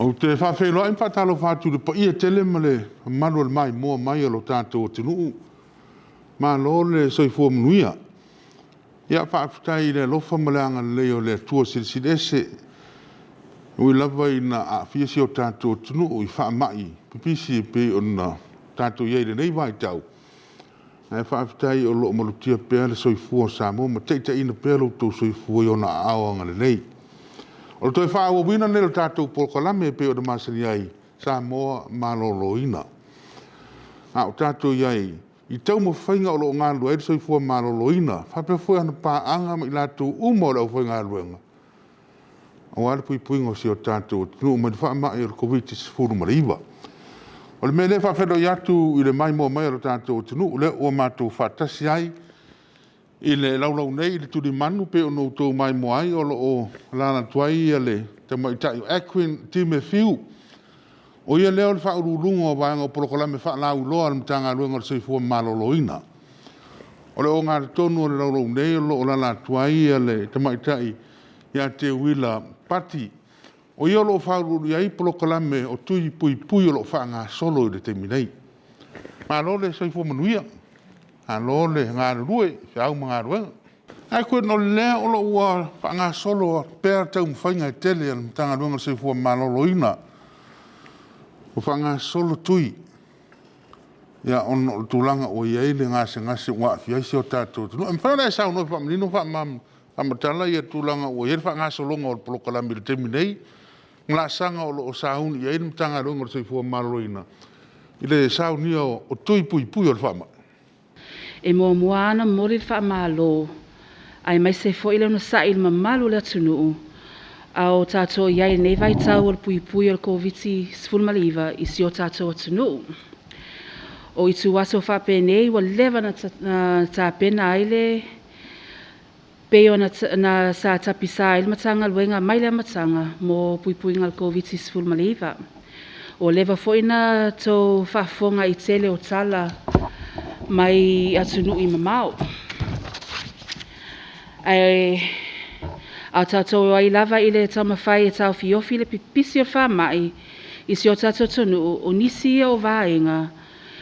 Ou te faafeiloai ma faatalofa atu i le paia tele ma le mamalu o le maimoa mai a lo tatou atunuu. Malo le soifua manuia. Faafetai i le alofa ma le agalelei o le Atua Silisili Ese. E ui lava ina aafia si o tatou atunuu i faamai pipisi e pei ona tatou i ai i lenei vaitau, ae faafetai o lo o malutia pea le soifua o Samoa ma taitaiina pea lo outou soifua i ona aao agalelei. O le toe faaauauina lenei o le tatou polokalame e pei ona masani ai, Samoa Maloloina. A o tatou i ai i taumafaiga o lo o galulue ai le soifua maloloina, faapea foi ana paaga ma i latou uma o le aufaigaluega, aua le puipuiga o si o tatou atunuu mai le faamai o le Koviti-19. O le mea lea e faafeiloai atu i le maimoa mai a lo tatou atunuu, o lea ua matou faatasi ai i le laulau nei i le tulimanu pei ona outou maimoa ai, o lo o alaala atu ai le tamaitai o Aquin Time Fiu. O ia lea o le Faauluuluga o le Vaega o Polokalame Faalauiloa a le Matagaluega o le Soifua Maloloina. O le ogatotonu o le laulau nei o lo o alaala atu ai le tamaitai ia Teuila Pati. O ia o lo o faauluulu i ai polokalame o tui puipui o lo o faagasolo i le taimi nei. Malo le soifua manuia, malo le galulue i feau ma galuega. Aquin, o lea o lo o ua faagasolo pea taumafaiga e tele a le Matagaluega o le Soifua Maloloina, ua faagasolo tui ona o le tulaga ua i ai le gasegase ua aafia ai si o tatou atunuu. E mafai ona e saunoa e faamanino ma faamatala le tulaga ua i ai le faagasologa o le polokalame i le taimi nei ma laasaga o lo o sauni i ai le Matagaluega o le Soifua Maloloina i le saunia o tui puipui o le faamai? E muamua lava ona momoli le faamalo aemaise foi le onosai i le mamalu o le atunuu a o tatou i ai i lenei vaitau o le puipui o le Koviti-19 i si o tatou atunuu. O ituaso faapenei ua leva ona tapena ai le pei ona sa tapisa ai le Matagaluega mai le amataga mo puipuiga o le Koviti-19. Ua leva foi ona outou faafofoga i tele o tala mai atunuu e mamao. Ae a o tatou ai lava i le taumafai e taofiofi le pipisi o le faamai i si o tatou atunuu, o nisi ia o vaega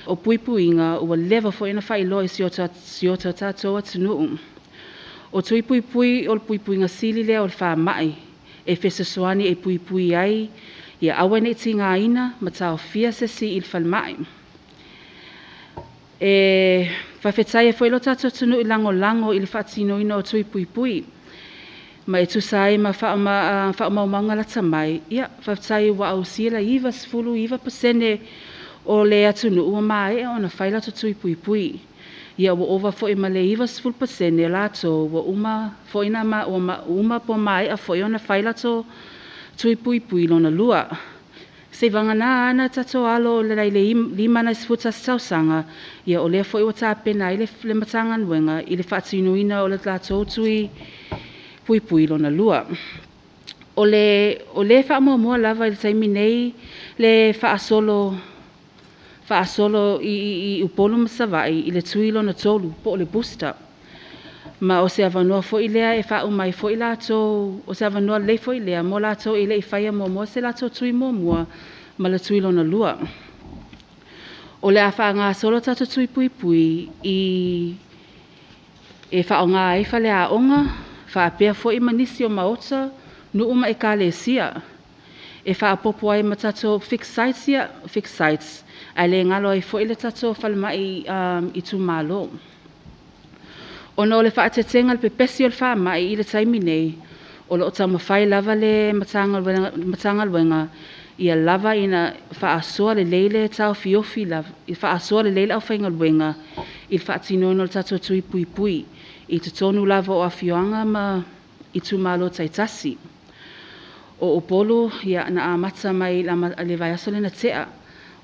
o puipuiga ua leva foi ona faailoa i si o tatou atunuu. O tui puipui o le puipuiga sili lea o le faamai e fesoasoani e puipui ai ia aua ne i tigaina ma taofia se isi i le falemai. E faafetai ai foi lo tatou atunuu i lagolago i le faatinoina o tui puipui ma e tusa ai ma faamaumauga lata mai, ia, faafetai ua ausia le 99% o le atunuu ua maea ona fai latou tui puipui. Ia ua ova foi ma le 90% o latou ua uma foi na ua uma po o maea foi ona fai latou tui puipui lona lua. Seivagana lava tatou alo i le 51 tausaga, ia o lea foi ua tapena ai le Matagaluega i le faatinoina o le latou tui puipui lona lua. O le faamuamua lava i le taimi nei le faasolo faasolo i Upolu ma Savaii i le tui lona tolu po o le booster. Ma o se avanoa foi lea e faauma ai foi latou, o se avanoa lelei foi lea mo latou e le i faia muamua se latou tui muamua ma le tui lona lua. O le a faagasolo tatou tui puipui e faaaoga ai faleaoga, faapea foi ma nisi o maota, nuu ma ekalesia. E faaopoopo ai ma tatou fixed sites ia, fixed sites, ae le galo ai foi le tatou falemai itumalo. Ona o le faaeteetega i le pepesi o le faamai i le taimi nei, o lo o taumafai lava le Matagaluega ia lava ina faasoa lelei le taofiofi lava, faasoa lelei le aufaigaluega i le faatinoina o le tatou tui puipui i totonu lava o afioaga ma itumalo taitasi. O Upolu, ia, na amata mai i le vaiaso lea na tea.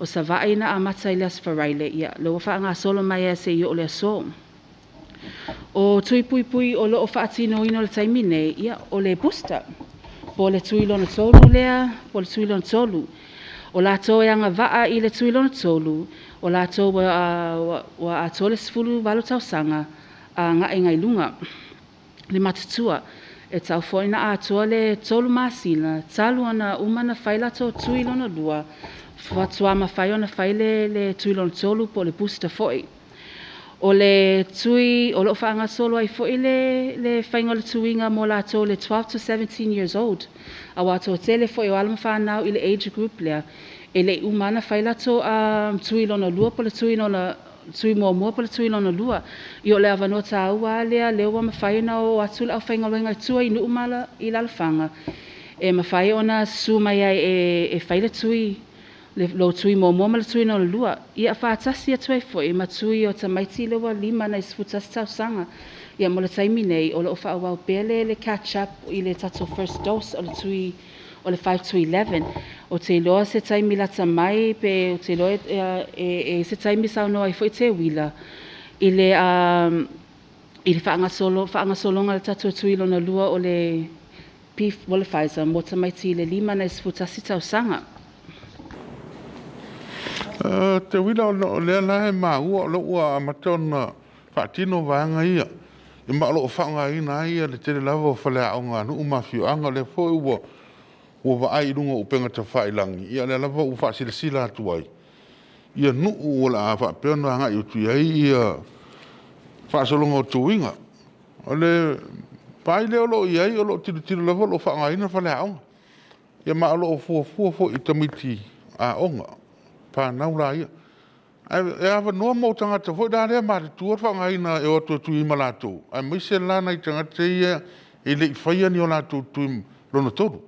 O Savaii na amata i le Aso Faraile, ia, lea ua faagasolo mai lava seia oo i le aso. O tui puipui o lo o faatinoina i le taimi nei, ia, o le booster, po o le tui lona tolu lea, po o le tui lona tolu. O latou e agavaa i le tui lona tolu, o latou ua atoa le 18 tausaga agai i luga le matutua. E tau foi ona atoa le tolu masina talu ona uma ona fai latou tui lona lua, faatoa mafai ona fai le, le tui lona tolu po o le booster foi. O le tui o lo o faagasolo ai foi le, le faiga o le tuiga mo latou le 12 to 17 years old, aua toatele foi o alo ma fanau i le age group lea, e le i uma ona fai latou tui lona lua po o le tui lona tui muamua po o le tui lona lua. Ia o le avanoa taua lava lea, lea ua mafai ona o atu le aufaigaluega i tua i nuu ma i alaalafaga e mafai ona susu mai ai e fai le tui, lou tui muamua ma le tui lona lua. Ia faatasi atu ai foi ma tui o tamaiti lea ua 5 nai 11 tausaga. Ia mo le taimi nei, o lo o faaauau pea le catch up i le tatou first dose o le tui o le 5 to 11. Ou te iloa se taimi lata mai, pe ou te iloa e i ai se taimi saunoa ai foi Teuila i le i le faagasolo, faagasologa o le tatou tui lona lua o le P, o le Pfizer mo tamaiti i le 5 nai 11 tausaga. Teuila, o lea la e maua o lea ua amata ona faatino vaega ia, ma o lo o faaaogaina ai le tele lava o faleaoga a nuu ma afioaga. O lea foi ua vaai i luga o upega tafailagi, ia o lea lava ua faasilasila atu ai ia nuu o le a faapea ona agai atu i ai ia faasologa o tuiga. O le vaai lea o lo o i ai, o lo o tilotilo lava o lo o faaaogaina faleaoga, ia ma o lo o fuafua foi i tamaiti aoga, fanau la ia. Ae avanoa mo tagata foi la lea matutua le faaaogaina e o atu e tui ai ma latou, aemaise la nai tagata ia e le i faia ni o latou tui lona tolu.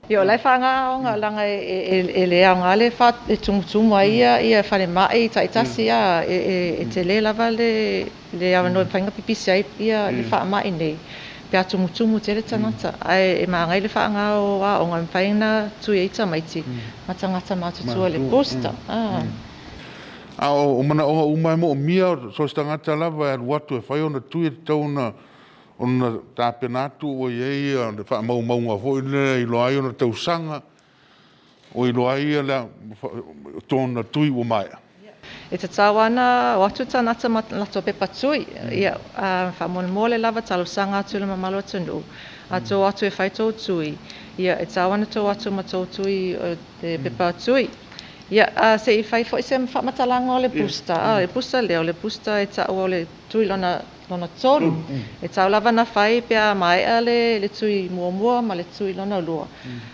Ia, o la e faaaoga aoga, leaga e le aoga le tumutumu ai ia falemai taitasi a, e tele lava le avanoa e mafai ona pipisi ai le faamai nei pe a tumutumu tele tagata. Ae manaia le faaaoga o aoga e mafai ona tui ai tamaiti ma tagata matutua i le booster. A o manaoga uma e moomia, so o se tagata lava e alu atu e fai ona tui, e tatau ona tapena atu ua i ai le faamaumauga foi lea e iloa ai ona tausaga, ua iloa ai tona tui ua maea. E tatau lava ona o atu tagata ma latou pepa tui. Ia, faamolemole lava talosaga atu i le mamalu o le atunuu, a tou o atu e fai tou tui, ia, e tatau lava ona tou o atu ma tou tui, le pepa tui. Ia, se i fai foi se faamatalaga o le booster. O le booster lea, o le booster e taua o le tui lona lona tolu. E tatau lava ona fai pe a maea le tui muamua ma le tui lona lua.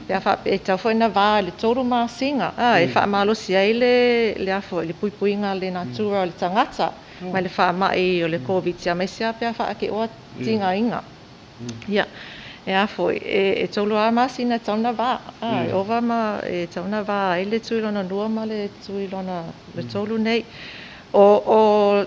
Pe a faapea, e tatau foi ona va i le tolu masina, e faamalosi ai le le a foi le puipuiga a le natura o le tagata mai le faamai o le Koviti, aemaise lava pe a faakeoa tigaina. Ia, e a foi, e tolu lava masina e tatau ona va, e ova ma, e tatau ona va ai le tui lona lua ma le tui lona tolu nei. O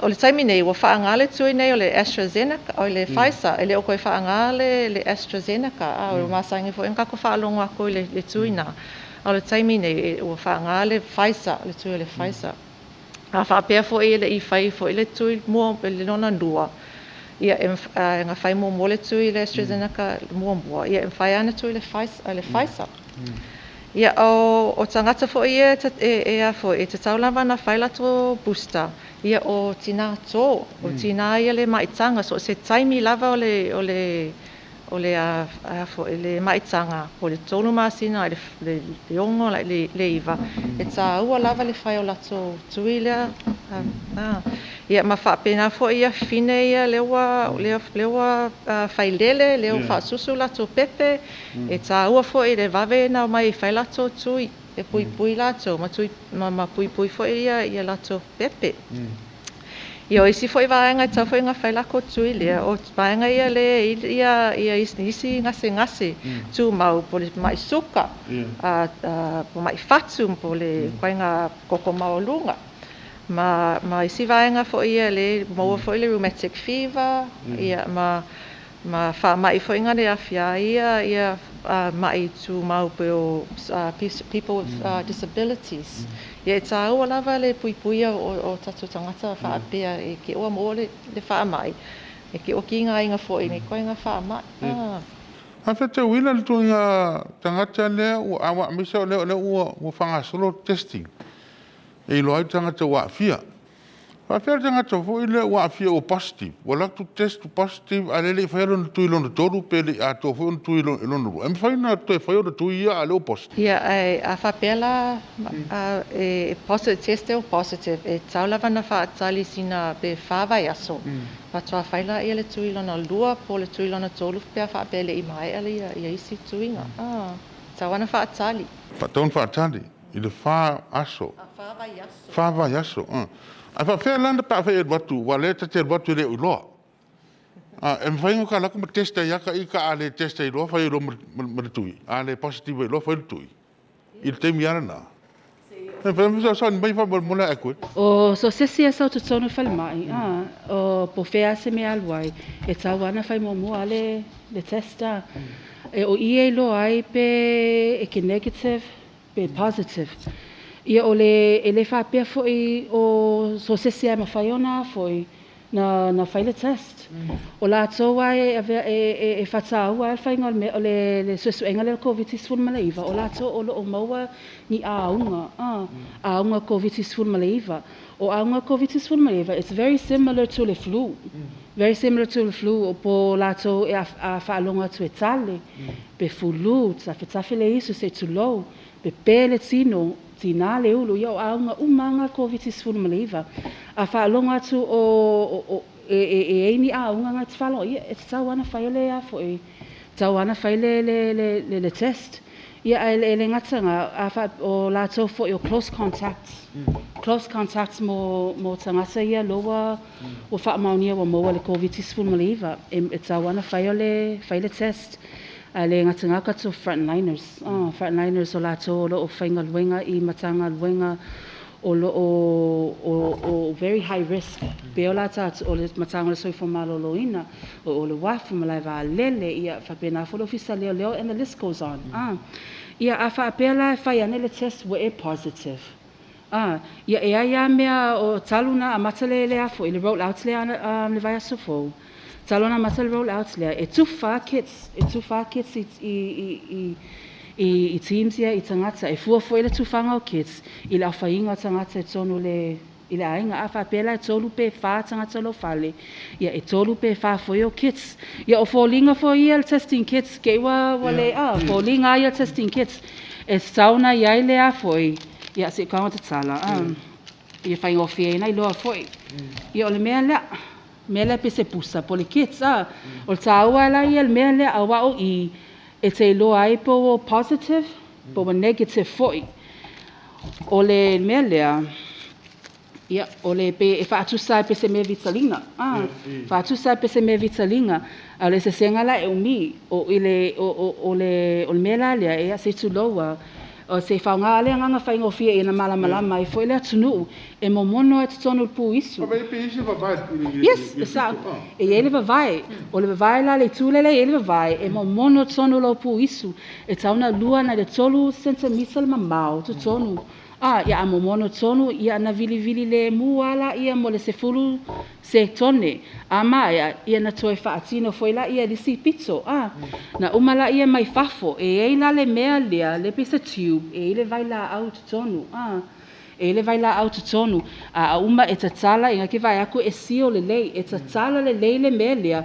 o le taimi nei, ua faaaoga le tui nei o le AstraZeneca, o le Pfizer, e le o toe faaaoga le AstraZeneca, a ua masani foi ona tatou faalogo atu i le tui lena. A o le taimi nei, ua faaaoga le Pfizer, le tui o le Pfizer. A faapea foi e le i fai foi le tui mua, le lona lua, ia e na fai muamua le tui i le AstraZeneca muamua, ia e mafai lava ona tui le Pfizer. Ia, o tagata foi ia e a foi, e tatau lava ona fai latou booster, ia o tina to, o tina ia le maitaga, so o se taimi lava o le o le o le a foi le maitaga, po o le 3 masina, le 6 le 9, e taua lava le fai o latou tui lea. Ia ma faapena foi ia fine ia lea ua lea ua failele, lea ua faasusu latou pepe, e taua foi le vave ona omai e fai latou tui, e puipui latou ma tui ma puipui foi ia latou pepe. Ia o isi foi vaega e tatau foi ona fai latou tui lea, o vaega ia lea e i ai isi gasegase tumau, po o le mai suka, po o mai fatu, po o le ituaiga toto maualuga. Ma isi vaega foi ia lea e maua foi le rheumatic fever, ia ma faamai foi na le aafia ai ia mai tumau pei o people with disabilities. Ia e taua lava le puipuia o tatou tagata faapea e te i ua maua le faamai, e te i ua tigaina foi i nei ituaiga faamai. Afai Teuila le ituaiga tagata lea ua aemaise o lea ua faagasolo le testing e iloa ai tagata ua aafia. Faapefea le tagata foi lea ua aafia ua positive, ua alu atu test positive a o lea e le i faia lona tui lona tolu pe le i atoa foi ona tui lona lua, e mafai ona toe fai ona tui ia a o lea ua positive? Ia, ae a faapea la e positive, test ua positive, e tatau lava ona faatali sina pe fa vaiaso, faatoa fai lea le tui lona lua po o le tui lona tolu pe a faapea e le i maea ia isi tuiga. Tatau ona faatali. Tatau ona faatali i le 4 aso. Fa vaiaso. Fa vaiaso. Ae faapefea la pe afai e alu atu, aua o lea ta te alu atu e le o iloa. E mafai ona ota alu atu ma test ai lava ita, a le test ai loa fai ai loa ma le tui. A le positive ai loa fai le tui i le taimi lava lena. E mafai ona fesoasoani mai faamolemole Akueni. O so o se isi e sau i totonu o le falemai, o po o fea lava se mea e alu ai, e tatau lava ona fai muamua le test. O i e iloa ai pe e te negative pe positive. Ia o le, e le faapea foi o so o se isi lava e mafai ona foi na fai le test. O latou lava e avea e faataua ai le faiga o le suesuega lea o le Koviti-19, o latou o lo o maua ni auga, auga Koviti-19. O auga Koviti-19, it's very similar to le flu. Very similar to le flu, po o latou e a faalogo atu e tale, pe fulu, tafetafe le isu se i tulou, pepe le tino, tina le ulu, ia o auga uma lava Koviti-19. A faalogo atu o e ai ni auga na e te faalogo, ia e tatau lava ona fai le a foi, tatau lava ona fai le test. Ia ae e le gata na, o latou foi o close contacts, close contacts mo tagata ia loa ua faamaonia ua maua le Koviti-19, e tatau lava ona fai le test. Ae le gata na tatou frontliners, frontliners o latou o lo o faigaluega i Matagaluega o lo o very high risk, pe o la tatou o le Matagaluega o le Soifua Maloloina, o le uafu, malae vaalele, ia faapena foi le Ofisa Leoleo, and the list goes on. Ia a faapea la e fai ane le test ua e positive. Ia e ai lava mea o talu na amata le a foi, le roll out lea le vaiaso fou. Talu na amata le roll out lea, e tufa kits, e tufa kits i teams ia i tagata. E fua foi le tufaga o kits i le aofaiga o tagata i totonu i le aiga. A faapea la e 3 pe 4 tagata o lou fale, ia e 3 pe 4 foi o kits. Ia o foliga foi ia le testing kits, ke ua le foliga ia testing kits. E tatau ona i ai le a foi, ia se i kaga tatala. Ia faigofie ai na iloa foi. Ia o le mea lea, mea lea pe se pusa po le kits. O le taua la ia le mea lea aua o i, e te iloa ai po o positive, po o negative foi. O le mea lea, ia, o le pe e faatusa ai pe se mea vitaliga. Faatusa ai pe se mea vitaliga. A o le eseesega la e umi, o i le, o le mea la lea, e se i tulou o se faaaoga le agaga faigofie ina malamalama ai foi le atunuu, e momono ai totonu o le puisu. Yes, e sao. E i ai le vavae. O le vavae la le itu lea e i ai le vavae, e momono totonu o lou puisu. E tatau ona 2 nai le 3 sentimita le mamao totonu. Ia a momono tonu, ia na vilivili le mua la ia mo le 10 setone. A maea, ia na toe faatino foi la ia le isi pito. Na uma la ia mai fafo, e ai la le mea lea, le pei se tube, e ai le vailaau totonu. E ai le vailaau totonu. A uma e tatala, e ngake vai aku e sio lelei, e tatala lelei le mea lea.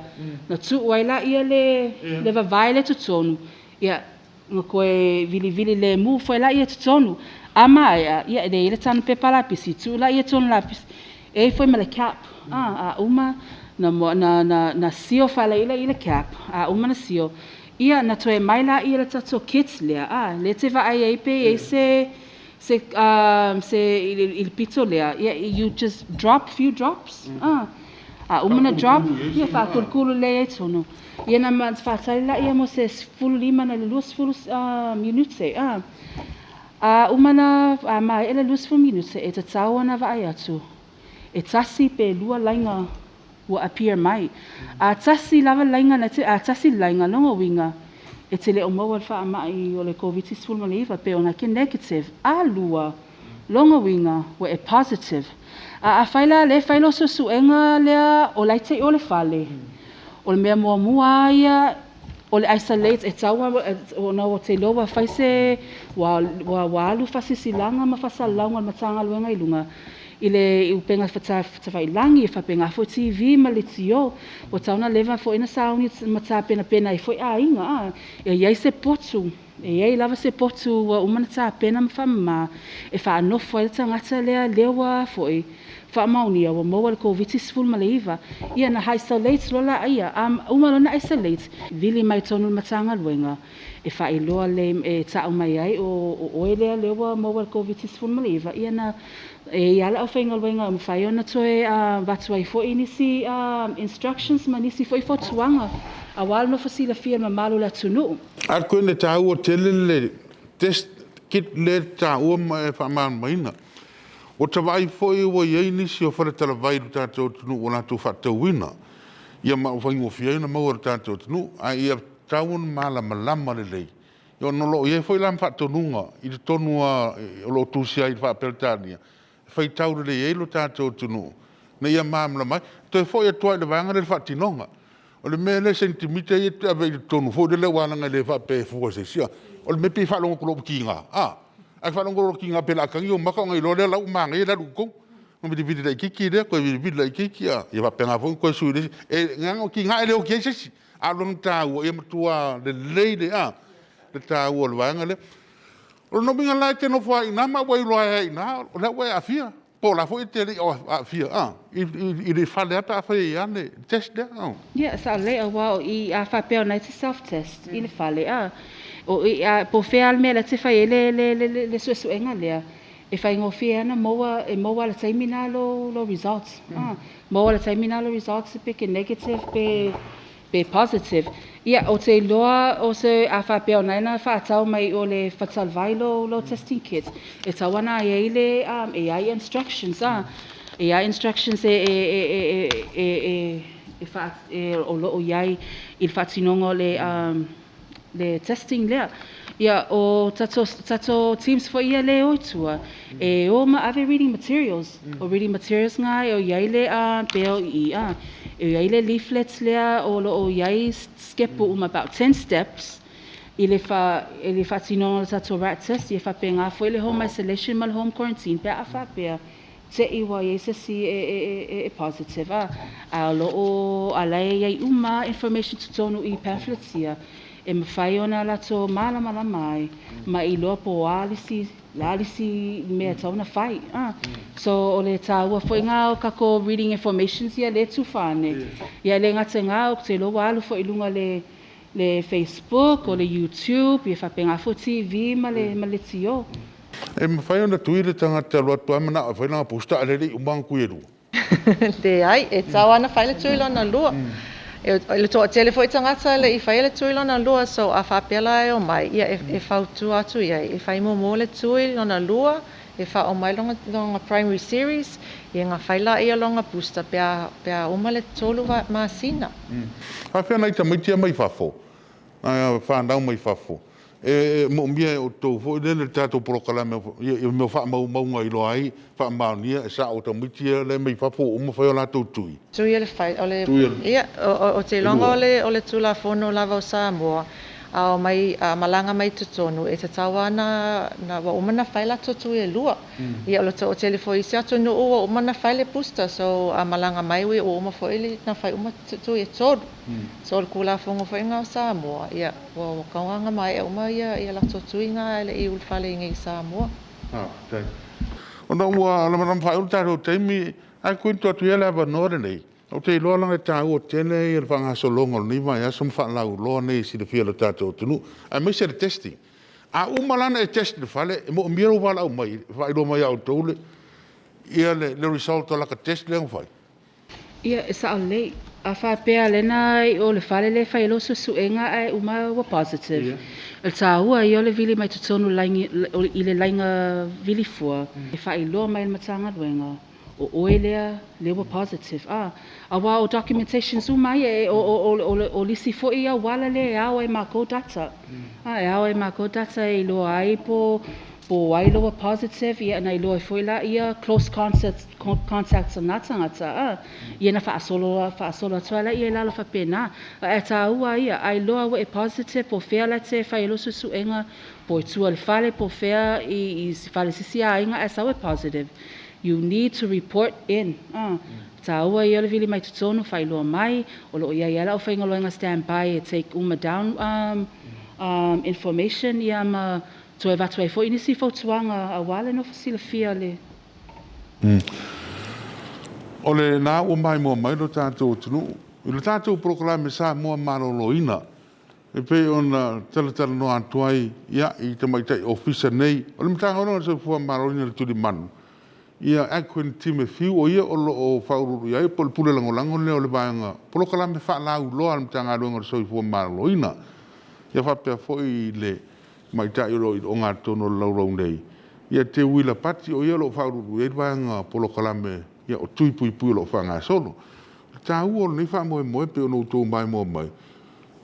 Na tuu ai la ia le vavae le totonu. Ia, na koe vilivili le mu foi la ia totonu. A maea, ia e le tanu pepa lapisi, tuu la ia tonu lapisi. E foi ma le cap. A uma, na sio whaela ila i le cap. A uma na sio. Ia, na toe mai la ia le tatou kits lea. Le te vaai ai pe e se i le pito lea. Ia, you just drop few drops. A uma na drop, ia whaakulukulu le e tonu. Ia na whaatali la ia mo se 15 na le 20 minute. A uma na a mai ele 20 minute e tatau ona vaai atu. E tasi pe lua lainga ua appear mai. A tasi lava lainga na te, a tasi lainga longa winga. E te le o maua le faamai o le Covid-19 pe ona ke negative. A lua longa winga ua e positive. A whaila le whailo susuenga lea o laite o le fale. O le mea muamua ia o le isolate e taua o na o te loa whai se wa alu whasisilanga ma whasalauga le Matagaluega i luga. i le upega tafailagai, e faapena foi TV ma leitio. Ua tatau ona leva foi ona sauni ma tapenapena ai foi aiga, a. E i ai se potu, e i ai lava se potu ua uma ona tapena ma faamama e faanofo ai le tagata lea, lea ua foi faamaonia ua maua le Koviti-19. Ia na isolate loa laia, a uma loa ona isolate, vili mai totonu o le Matagaluega e faailoa lelei, e tau mai ai o oe lea lea ua maua le Koviti-19. Ia na e i ai le aufaigaluega e mafai ona toe avatu ai foi nisi instructions ma nisi foi fautuaga aua le nofo silafia e le mamalu o le atunuu. Atonu e taua tele le test kit lea e taua ma e faamalamalamaina. Ua ta vaai foi ua i ai nisi o faletalavai i le tatou atunuu ua latou faatauina, ia ma ua faigofie ai ona maua e le tatou atunuu. Ae ia tatau ona malamalama lelei, ona o lo o i ai foi la ma faatonuga i totonu lava o lo o tusia ai faa-Peretania, e faitau lelei ai lo tatou atunuu ina ia malamalama ai. Toe foi atu lava i le vaega lea i le faatinoga. O le mea lea i senitimita ia e te ave i totonu foi lele aua leaga e le faapea e fua i se isi, o le mea e pei e faalogo atu loa ua tiga, a, ae faalogo loa ua tiga pei o le a tagi ou maka ona e iloa lea o la e ua manaia le alu i totonu. Ona vilivili laitiiti lea, toe vilivili laitiiti, ia faapena foi ona toe sui i le isi. E leaga o tiga e le oti ai se isi, a o lona taua, ia matua lelei le taua o le vaega lea. O lona uiga la e te nofo lava i ina ma ua e iloa ai lava i ina o la e ua e aafia, po o la e foi e te le i aafia i le fale lava pe afai e i ai le test lea. Ia, e sao lelei, aua o i a faapea o lena e te self-test i le fale, a, o i, a, po o fea lava le mea o la e te fai ai le suesuega lea, e faigofie lava ona maua, e maua lava i le taimi lena lou results, a, maua i le taimi lena lou results pe te negative pe positive. Ia, ou te iloa o se, a faapea o lena na faatau mai o le faletalavai lou testing kit, e tatau lava ona i ai le e i ai instructions, a, e i ai instructions e o lo o i ai i le faatinoga o le testing lea. Ia, o tatou teams foi ia le o i tua, e o ma ave reading materials. O reading materials na e o i ai le pe o i a, e i ai le leaflets lea o lo o i ai step uma, about 10 steps i le faatinoga o le tatou rat test. Ia faapena foi le home isolation ma le home quarantine pe a faapea te i ua i ai se isi e positive, a o lo o ala e i ai uma information totonu i pamphlets ia e mafai ona latou malamalama ai ma iloa po o a lisi la lisi mea e tatau ona fai. So o le taua foi ngā o kako reading informations ia le tufa ane. Ia le gata ngā o te iloa ua alu foi i luga le Facebook o le YouTube, ia faapena foi TV ma le tio. E mafai ona tui le tagata alu atu lava manao e fai lana booster a le i uma ona tui e lua. Leai, e tatau lava ona fai le tui lona lua. E le toatele foi tagata le i faia le tui lona lua, so a faapea la e omai, ia e fautua atu i ai, e fai muamua le tui lona lua, e faaoo mai lona primary series, ia na fai laia lona booster pe a uma le 3 masina. Faafefea nai tamaiti ia mai fafo, nai fanau mai fafo, e moomia e outou foi lele le tatou polokalame ia mea faamaumauga iloa ai faamaonia e sao tamaiti ia lea mai fafo ua uma fai o latou tui. Tui o le fai, o le, Tui o le ia, o te iloga o le Tulafono lava o Samoa, a o mai, a malaga mai totonu, e tatau lava na ua uma ona fai latou tui e lua. Ia o le toatele foi i isi atunuu ua uma ona fai le booster, so a malaga mai ua uma foi na fai uma tui e tolu. So o le Tulafono foi lena o Samoa, ia ua taugaga maea uma ia latou tui na e le i ulufale i nei i Samoa. Faafetai. Ona ua lamalama faaiu le tatou taimi, ae tuuina atu ia le avanoa lenei. Ou te iloa leaga e taua tele ia le faagasologa o lenei vaiaso ma faalauiloa nei e silafia e le tatou atunuu, aemaise le testing. A uma la ona e test i le fale, e moomia lou valaau mai, e faailoa mai ia outou le result o lata test lea na fai. Ia, e sao lelei. A faapea lena o le fale le fai ai lou suesuega ae uma ua positive. O le taua ia o le vili mai totonu i le laiga vilifua e faailoa mai le Matagaluega o oe lea lea ua positive. A, aua o documentations uma ia, o lisi foi auala lea e ao ai makou data. A, e ao ai makou data e iloa ai po ai loa positive, ia na iloa ai foi la ia close contacts o nā tagata, a. Ia na faasolo faasolo atu ai laia i lalo faapena. Ae taua ia, a iloa ua e positive po o fea la te fai ai lou suesuega, po i tua i le fale, po o fea i fale sisi aiga ae sau e positive. You need to report in. Ah, taua ia o le vili mai totonu, faailoa mai, o lo o i ai lava le aufaigaluega stand by e take uma down information ia ma toe avatu ai foi nisi fautuaga aua le nofo silafia le. O lena ua maimoa mai lo tatou atunuu i le tatou polokalame Samoa Maloloina e pei ona talatalanoa atu ai ia, i tamaitai ofisa nei o le Matagaluega o le Soifua Maloloina i le Tulimanu, ia Aquin Timefiu, o ia o lo o faauluulu i ai po o le pule lagolago lea o le vaega polokalame faalauiloa a le Matagaluega o le Soifua Maloloina. Ia faapea foi i le tamaitai o lo o i le ogatotonu o le laulau nei, ia Teuila Pati, o ia o lo o faauluulu i ai le vaega polokalame ia, o tui puipui o lo o faagasolo. O le taua o lenei faamoemoe e pei ona outou maimoa mai,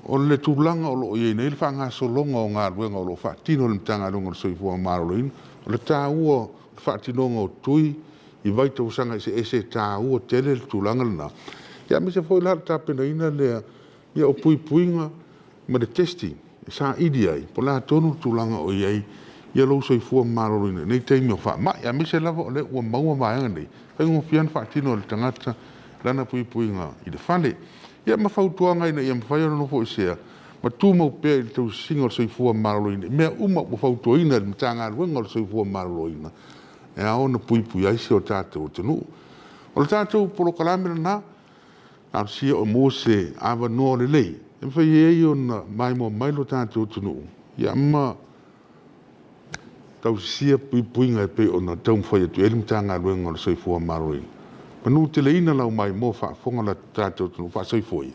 o le tulaga o lo o i ai nei le faagasologa o galuega o lo o faatino e le Matagaluega o le Soifua Maloloina, o le taua o le faatinoga o tui i vaitausaga eseese e taua tele le tulaga lena, aemaise foi la le tapenaina lea o puipuiga ma le testing e saili ai po o le a tonu le tulaga o i ai lou soifua maloloina i nei taimi o faamai, aemaise lava o lea ua maua vaega nei, e faigofie lava ona faatino e le tagata lana puipuiga i le fale. Ia ma fautuaga ina ia mafai ona nofoesea ma tumau pea i le tausisiga o le soifua maloloina i mea uma ua fautuaina e le Matagaluega o le Soifua Maloloina e ao ona puipuia ai si o tatou atunuu. O le tatou polokalame lena, talosia o maua se avanoa lelei e mafai ai ona maimoa mai lo tatou atunuu ma tausisia puipuiga e pei ona taumafai atu i ai le Matagaluega o le Soifua Maloloina. Manuteleina lau maimoa faafofoga lo tatou atunuu. Faasoifua ia.